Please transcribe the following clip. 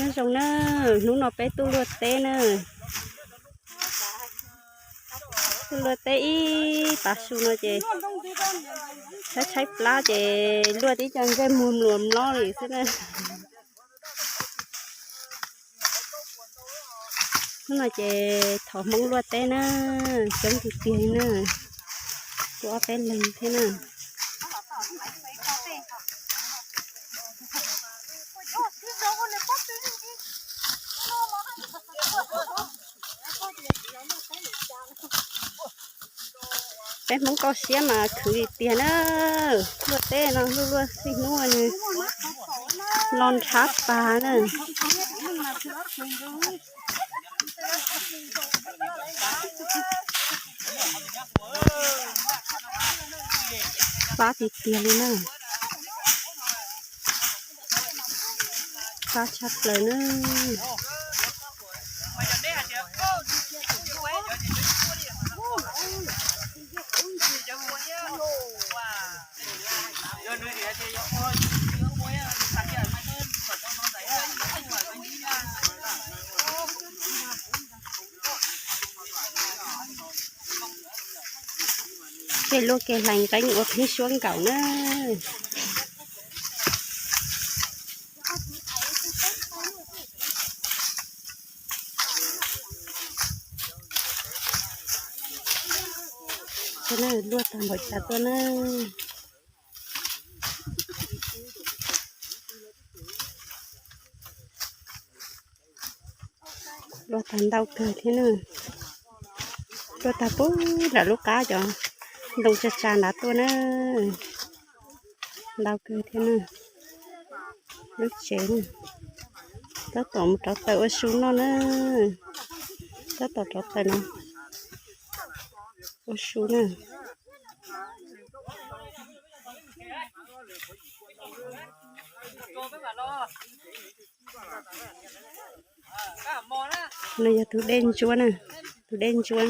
Nyob zoo na, hnub no peb tuaj luaj teb na. Tuaj luaj teb ib tav su no ces tshaib tshaib plab ces luaj tib co ntsej muag mluas mlob li xwb na. Hnub no ces thov Hmoob luaj teb na, coob tiag tiag li na, tuaj ob peb leeg thiab na. Peb Hmoob koj siab mas khwv li tiag na, luaj teb no luaj luaj xij hnub nws lo nrhab tag na. Plab tiag tiag li na. Plab tshaj plaws na. Kev luaj kev hlais nqeeb ua qhib suab nkaus na. Luaj tag npaum cas tuaj na. Luaj tag ntau kawg thiab na. Luaj tag puag nram lub qab cov ntoo tsa tsa nrad tuaj na. Ntau kawg thiab na. Lub tsev na. Tab tom mus rauv taws ua su noj na. Tab tom rauv taws no ua su na. No yog tus dej ntsuab na, tus dej ntsuab.